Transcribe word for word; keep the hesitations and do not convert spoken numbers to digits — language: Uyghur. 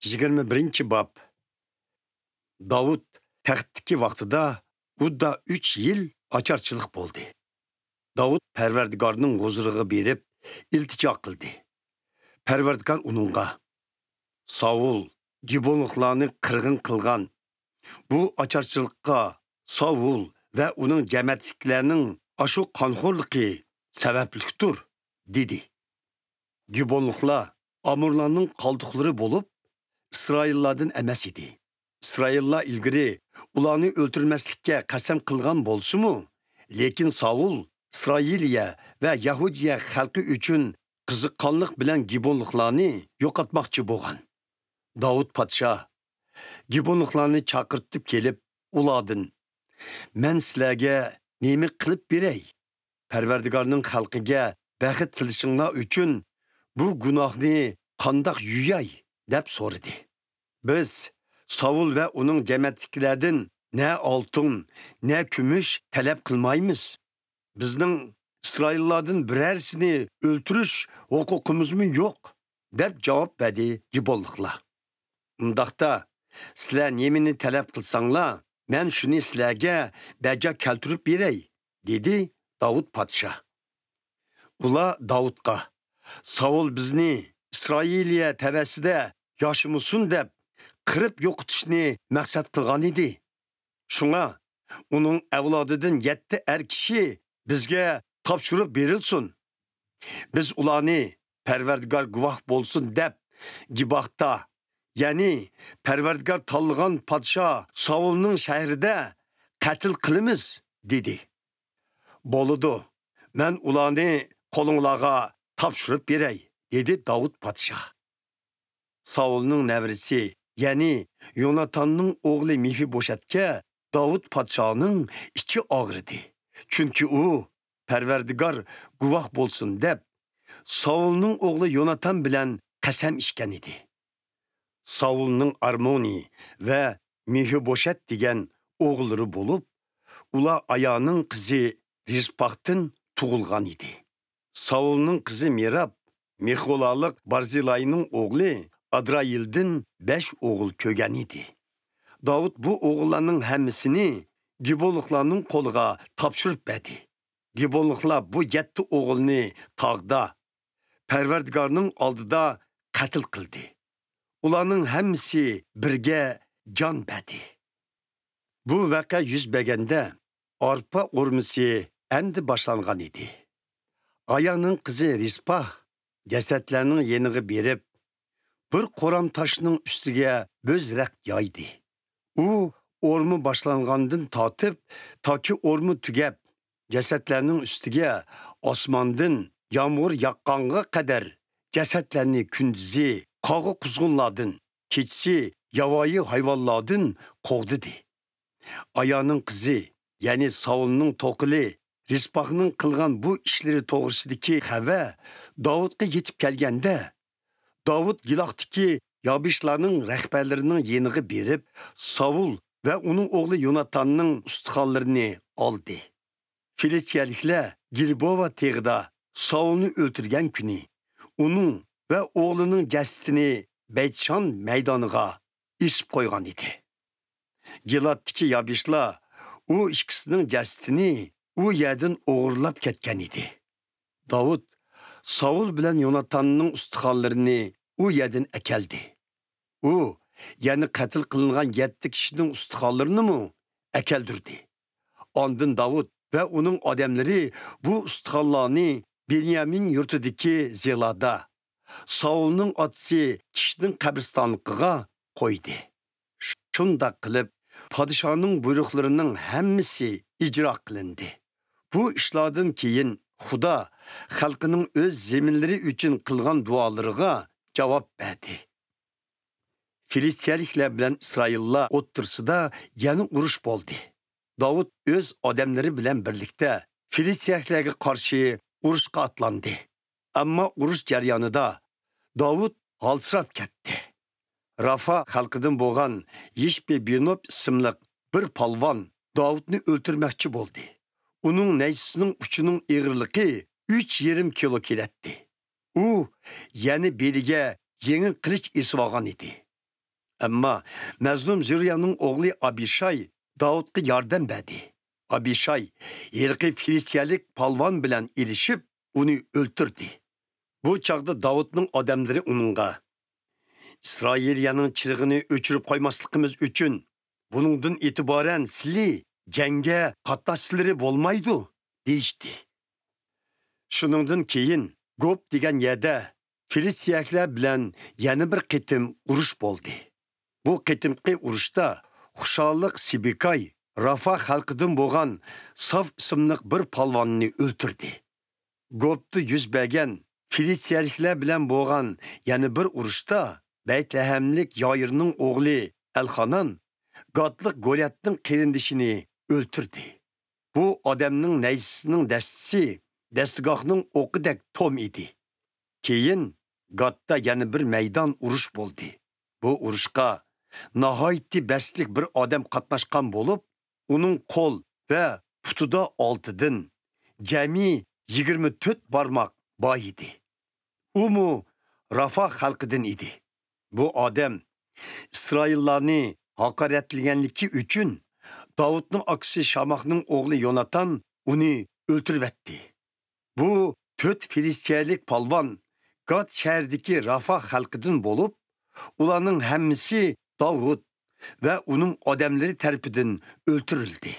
يىگىرمە بىرىنچى باب. داۋۇت تەختتىكى ۋاقتىدا ئۇدا ئۈچ يىل ئاچارچىلىق بولدى. داۋۇت پەرۋەردىگارنىڭ ھۇزۇرىغا بېرىپ ئىلتىجا قىلدى. پەرۋەردىگار ئۇنىڭغا، ساۋۇل گىبونلۇقلارنى قىرغىن قىلغان بۇ ئاچارچىلىققا ساۋۇل ۋە ئۇنىڭ جەمەتلىكلەرنىڭ ئاشۇ قانخورلۇقى سەۋەبلىكتۇر، دېدى. گىبونلۇقلار ئامورلارنىڭ قالدۇقلىرى بولۇپ، ئىسرائىللاردىن ئەمەس ئىدى. ئىسرائىللار ئىلگىرى ئۇلارنى ئۆلتۈرمەسلىككە قەسەم قىلغان بولسىمۇ، لېكىن ساۋۇل ئىسرائىلىيە ۋە يەھۇدىيە خەلقى ئۈچۈن قىزىققانلىق بىلەن گىبونلۇقلارنى يوقاتماقچى بولغان. داۋۇت پادىشاھ گىبونلۇقلارنى چاقىرتىپ كېلىپ، ئۇلاردىن، مەن سىلەرگە نېمە قىلىپ بېرەي؟ پەرۋەردىگارنىڭ خەلقىگە بەخت تىلىشىڭلار ئۈچۈن بۇ گۇناھنى قانداق يۇياي؟ دەپ سورىدى. بىز ساۋۇل ۋە ئۇنىڭ جەمەتتىكىلەردىن نە ئالتۇن، نە كۈمۈش تەلەپ قىلمايمىز. بىزنىڭ ئىسرائىللاردىن بىرەرسىنى ئۆلتۈرۈش ھوقۇقىمىزمۇ يوق، دەپ جاۋاب بەردى گىبونلۇقلار. ئۇنداقتا، سىلەر نېمىنى تەلەپ قىلساڭلار، مەن شۇنى سىلەرگە بەجا كەلتۈرۈپ بېرەي، دېدى داۋۇت پادىشاھ. ئۇلار داۋۇتقا، ساۋۇل بىزنى ئىسرائىلىيە تەۋەسىدە ياشىمىسۇن دەپ، قىرىپ يوقىتىشنى مەقسەت قىلغان ئىدى. شۇڭا ئۇنىڭ ئەۋلادىدىن يەتتە ئەر كىشى بىزگە تاپشۇرۇپ بېرىلسۇن. بىز ئۇلارنى پەرۋەردىگار گۇۋاھ بولسۇن دەپ، گىباھتا، يەنى پەرۋەردىگار تاللىغان پادىشاھ ساۋۇلنىڭ شەھىرىدە قەتل قىلىمىز، دېدى. بولىدۇ، مەن ئۇلارنى قولۇڭلارغا تاپشۇرۇپ بېرەي، دېدى داۋۇت پادىشاھ. ساۋۇلنىڭ نەۋرىسى، يەنى يوناتاننىڭ ئوغلى مېفىبوشەتكە داۋۇت پادىشاھنىڭ ئىچى ئاغرىدى. چۈنكى ئۇ، پەرۋەردىگار گۇۋاھ بولسۇن دەپ، ساۋۇلنىڭ ئوغلى يوناتان بىلەن قەسەم ئىچكەن ئىدى. ساۋۇلنىڭ ئارمونى ۋە مېفىبوشەت دېگەن ئوغۇللىرى بولۇپ، ئۇلار ئايانىڭ قىزى رىزپاقتىن تۇغۇلغان ئىدى. ساۋۇلنىڭ قىزى مېراب مېخولالىق بارزىلاينىڭ ئوغلى ئادرايىلدىن بەش ئوغۇل كۆرگەن ئىدى. داۋۇت بۇ ئوغۇللارنىڭ ھەممىسىنى گىبونلۇقلارنىڭ قولىغا تاپشۇرۇپ بەردى. گىبونلۇقلار بۇ يەتتە ئوغۇلنى تاغدا، پەرۋەردىگارنىڭ ئالدىدا قەتل قىلدى. ئۇلارنىڭ ھەممىسى بىرگە جان بەردى. بۇ ۋەقە يۈز بەرگەندە، ئارپا ئورمىسى ئەمدى باشلانغان ئىدى. ئايانىڭ قىزى رىزپا جەسەتلەرنىڭ يېنىغا بېرىپ، بىر قورام تاشنىڭ ئۈستىگە بۆز رەخت يايدى. ئۇ ئورما باشلانغاندىن تارتىپ، تاكى ئورما تۈگەپ، جەسەتلەرنىڭ ئۈستىگە ئاسماندىن يامغۇر ياغقانغا قەدەر جەسەتلەرنى كۈندۈزى قاغا-قۇزغۇنلاردىن، كېچىسى ياۋايى ھايۋانلاردىن قوغدىدى. ئايانىڭ قىزى، يەنى ساۋۇلنىڭ توقىلى رىزپاقنىڭ قىلغان بۇ ئىشلىرى توغرىسىدىكى خەۋەر داۋۇتقا يېتىپ كەلگەندە، داۋۇت گىلاختىكى يابىشلارنىڭ رەھبەرلىرىنىڭ يېنىغا بېرىپ، ساۋۇل ۋە ئۇنىڭ ئوغلى يوناتاننىڭ ئۇستىخانلىرىنى ئالدى. فىلىستىيەلىكلەر گىلبوۋا تېغىدا ساۋۇلنى ئۆلتۈرگەن كۈنى، ئۇنىڭ ۋە ئوغلىنىڭ جەسىتىنى بەيتشان مەيدانىغا ئېسىپ قويغان ئىدى. گىلادتىكى يابىشلار ئۇ ئىككىسىنىڭ جەسىتىنى ئۇ يەردىن ئوغرىلاپ كەتكەن ئىدى. داۋۇت ساۋۇل بىلەن يوناتاننىڭ ئۇستىخانلىرىنى ئۇ يەردىن ئەكەلدى. ئۇ يەنە قەتل قىلىنغان يەتتە كىشىنىڭ ئۇستىخانلىرىنىمۇ ئەكەلدۈردى. ئاندىن داۋۇت ۋە ئۇنىڭ ئادەملىرى بۇ ئۇستىخانلارنى بېنيامىن يۇرتىدىكى زېلادا، ساۋۇلنىڭ ئاتىسى كىشىنىڭ قەبرىستانلىقىغا قويدى. شۇنداق قىلىپ، پادىشاھنىڭ بۇيرۇقلىرىنىڭ ھەممىسى ئىجرا قىلىندى. بۇ ئىشلاردىن كېيىن خۇدا خەلقىنىڭ ئۆز زېمىنلىرى ئۈچۈن قىلغان دۇئالىرىغا جاۋاب بەردى. فىلىستىيەلىكلەر بىلەن ئىسرائىللار ئوتتۇرىسىدا يەنە ئۇرۇش بولدى. داۋۇت ئۆز ئادەملىرى بىلەن بىرلىكتە فىلىستىيەلىكلەرگە قارشى ئۇرۇشقا ئاتلاندى. ئەمما ئۇرۇش جەريانىدا داۋۇت ھالسىراپ كەتتى. رافا خەلقىدىن بولغان يىشبى بىنوب ئىسىملىق بىر پالۋان داۋۇتنى ئۆلتۈرمەكچى بولدى. ئۇنىڭ نەيزىسىنىڭ ئۇچىنىڭ ئېغىرلىقى ئۈچ يېرىم كىلو كېلەتتى. ئۇ يەنە بېلىگە يېڭى قىلىچ ئېسىۋالغان ئىدى. ئەمما مەزلۇم زۇرىيانىڭ ئوغلى ئابىشاي داۋۇتقا ياردەم بەردى. ئابىشاي ھېلىقى فىلىستىيەلىك پالۋان بىلەن ئېلىشىپ، ئۇنى ئۆلتۈردى. بۇ چاغدا داۋۇتنىڭ ئادەملىرى ئۇنىڭغا، «ئىسرائىلىيەنىڭ چىرىغىنى ئۆچۈرۈپ قويماسلىقىمىز ئۈچۈن، بۇنىڭدىن ئېتىبارەن سىلى جەڭگە قاتناشسىلىرى بولمايدۇ» دېيىشتى. شۇنىڭدىن كېيىن گوب دېگەن يەردە فىلىستىيەلىكلەر بىلەن يەنە بىر قېتىم ئۇرۇش بولدى. بۇ قېتىمقى ئۇرۇشتا خۇشاللىق سىبىكاي رافا خەلقىدىن بولغان ساف ئىسىملىق بىر پالۋاننى ئۆلتۈردى. گوبدا يۈز بەرگەن فىلىستىيەلىكلەر بىلەن بولغان يەنە بىر ئۇرۇشتا بەيتلەھەملىك يائىرنىڭ ئوغلى ئەلخانان گاتلىق گولياتنىڭ قېرىندىشىنى ئۆلتۈردى. بۇ ئادەمنىڭ نەيزىسىنىڭ دەستىسى دەستىگاھنىڭ ئوقىدەك توم ئىدى. كېيىن گاتتا يەنە بىر مەيدان ئۇرۇش بولدى. بۇ ئۇرۇشقا ناھايىتى بەستلىك بىر ئادەم قاتناشقان بولۇپ، ئۇنىڭ قول ۋە پۇتىدا ئالتىدىن جەمئىي يىگىرمە تۆت بارماق بار ئىدى. ئۇمۇ رافا خەلقىدىن ئىدى. بۇ ئادەم ئىسرائىللارنى ھاقارەتلىگەنلىكى ئۈچۈن داۋۇتنىڭ ئاكىسى شاماخنىڭ ئوغلى يوناتان ئۇنى ئۆلتۈرۈۋەتتى. بۇ تۆت فىلىستىيەلىك پالۋان گات شەھىرىدىكى رافا خەلقىدىن بولۇپ، ئۇلارنىڭ ھەممىسى داۋۇت ۋە ئۇنىڭ ئادەملىرى تەرىپىدىن ئۆلتۈرۈلدى.